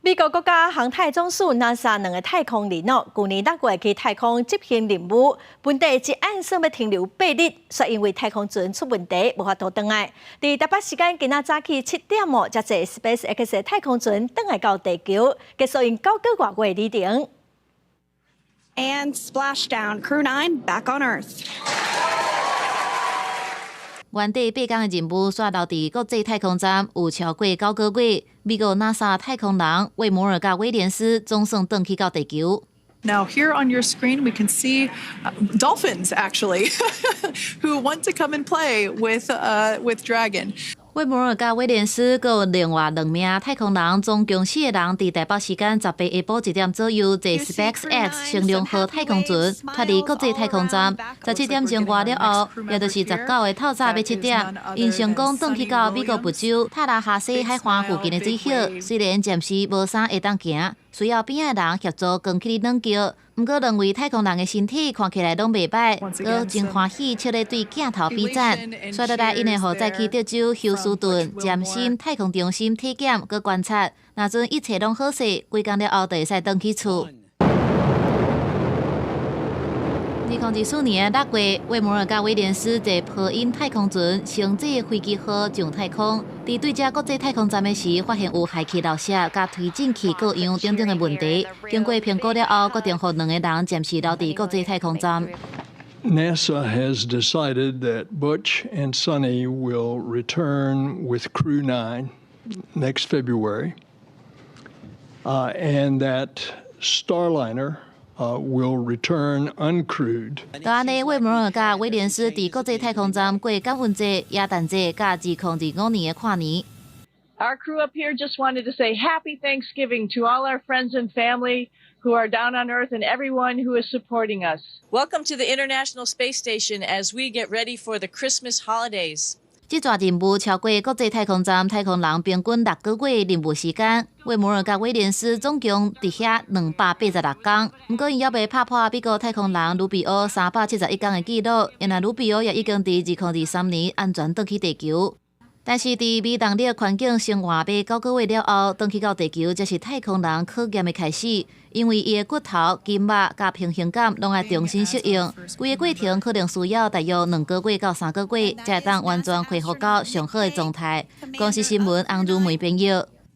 美國國家航太總署 NASA 兩個太空人哦，舊年6月去太空執行任務，本底一按算欲停留8日，卻因為太空船出問題，無法度轉來。佇台北時間今仔早起7點哦，才坐 SpaceX 太空船轉來到地球，結束𪜶9個外月旅程。 And splashdown, Crew 9 back on Earth. 原底8工的任務，煞留佇國際太空站有超過9個月。美國 NASA 太空人威摩爾佮威廉斯總算轉去到地球。 Now, here on your screen, we can see dolphins actually who want to come and play with Dragon. 威摩爾佮威廉斯，閣有另外兩名太空人，總共四個人，佇台北時間18下晡1點左右，坐 SpaceX 星龍號太空船脫離國際太空站。17點鐘外了後，也就是19個透早欲7點，𪜶成功轉去到美國佛州塔拉哈西海灣附近的水域。雖然暫時無啥會當行，需要邊仔的人協助扛起來軟轎。毋過兩位太空人的身體看起來攏袂䆀，閣真歡喜，笑咧對鏡頭比讚。紲落來，𪜶會予載去德州休斯頓詹森太空中心體檢閣觀察。若陣一切攏好勢，幾工了後就會使轉去厝。2024年6月，威摩爾佮威廉斯坐波音太空船星際飛機號上太空，佇對接國際太空站的時，發現有氦氣漏洩、佮推進器故障等等的問題。經過評估了後，決定予兩个人暫時留佇國際太空站。 NASA has decided that Butch and Suni will return with Crew 9 next February, and that Starliner will return uncrewed. 就按呢，威摩爾佮威廉斯佇國際太空站過感恩節、耶誕節佮2025年的跨年。 Our crew up here just wanted to say Happy Thanksgiving to all our friends and family who are down on Earth and everyone who is supporting us. Welcome to the International Space Station as we get ready for the Christmas holidays. 這逝任務超過國際太空站太空人平均6個月任務時間。威摩爾佮威廉斯總共佇遐286工，毋過𪜶猶未拍破美國太空人盧比歐371工的紀錄。因為盧比歐也已經佇2023年安全轉去地球。但是佇微重力環境生活欲9個月了後，轉去到地球，才是太空人考驗的開始。因為伊的骨頭、筋肉佮平衡感攏愛重新適應，規个過程可能需要大約2個月到3個月，才會當完全恢復到上好的狀態。公視新聞，洪如梅編譯。